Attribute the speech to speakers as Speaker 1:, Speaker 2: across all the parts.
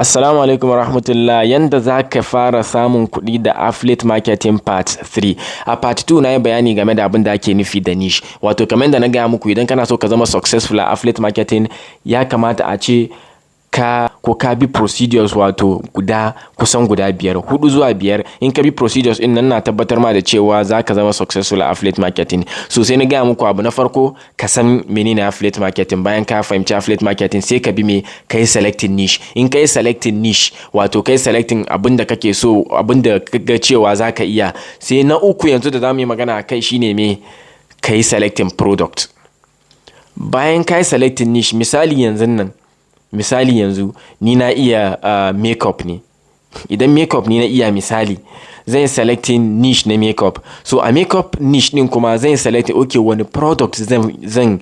Speaker 1: Assalamu alaikum warahmatullah. Yanda za ka fara samun kuɗi da affiliate marketing, part 3. A part 2 na yi bayani game da abin da ake nufi da niche. Wato kamar yadda na gaya muku, idan kana so ka zama successful a affiliate marketing, ya kamata a ce ka ko ka bi procedures, wato guda kusan guda biyar, hudu zuwa biyar. In ka bi procedures din nan, na tabbatar ma da cewa za ka zama successful a affiliate marketing. So sai na gaya muku, abu na farko, ka san menene affiliate marketing. Bayan ka fahimci affiliate marketing, sai ka bi me? Ka yi selecting niche. In ka yi selecting niche, wato ka yi selecting abin da kake so, abin da ka ga cewa za ka iya, sai na uku yanzu da za mu yi magana a kai shine me? Ka yi selecting product. Bayan ka yi selecting niche, misali yanzu nan, misali yanzu ni na iya makeup ne. Idan makeup ne na iya, misali, zan yi selecting niche na makeup. So a makeup niche din kuma zan yi selecting, okay, wani product zan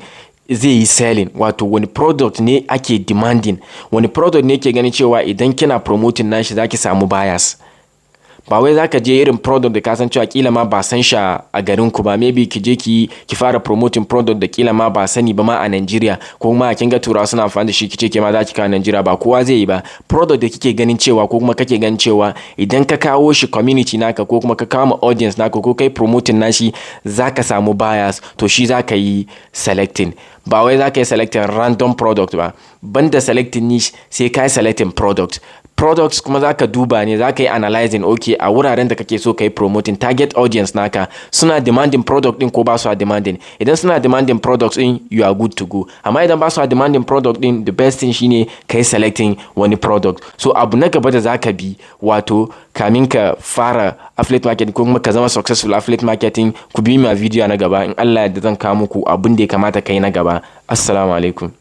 Speaker 1: zai yi selling, wato wani product ne ake demanding, wani product ne ke ganin cewa idan kina promoting nashi zaki samu buyers. Ba wai zaka je irin product da ka san cewa kila ma ba san shi a garin ku ba. Maybe ki je ki fara promoting product da kila ma ba sani ba ma a Nigeria, ko kuma kin ga Turawa suna amfani da shi, kice ke ma za ki kawo Nigeria, ba kowa zai yi ba. Product da kike ganin cewa ko kuma kake ganin cewa idan ka kawo shi community naka, ko kuma ka kawo ma audience naka, ko kai promoting nashi, zaka samu buyers, to shi zaka yi selecting. Ba wai zaka yi selecting random product ba. Banda selecting niche, sai ka yi selecting product. Products kuma zaka duba ne, zaka yi analyzing, okay, a wuraren da kake so ka yi promoting, target audience naka suna demanding product din ko ba su demanding? Idan suna demanding products din, you are good to go. Amma idan ba su demanding product din, the best thing shine ka yi selecting wani product. So abu na gaba da zaka bi, wato kamin ka fara affiliate marketing ko kuma ka zama successful affiliate marketing, ku bi mu a video na gaba. In Allah ya yarda, zan kawo muku abin da ya kamata ka yi na gaba. Assalamu alaikum.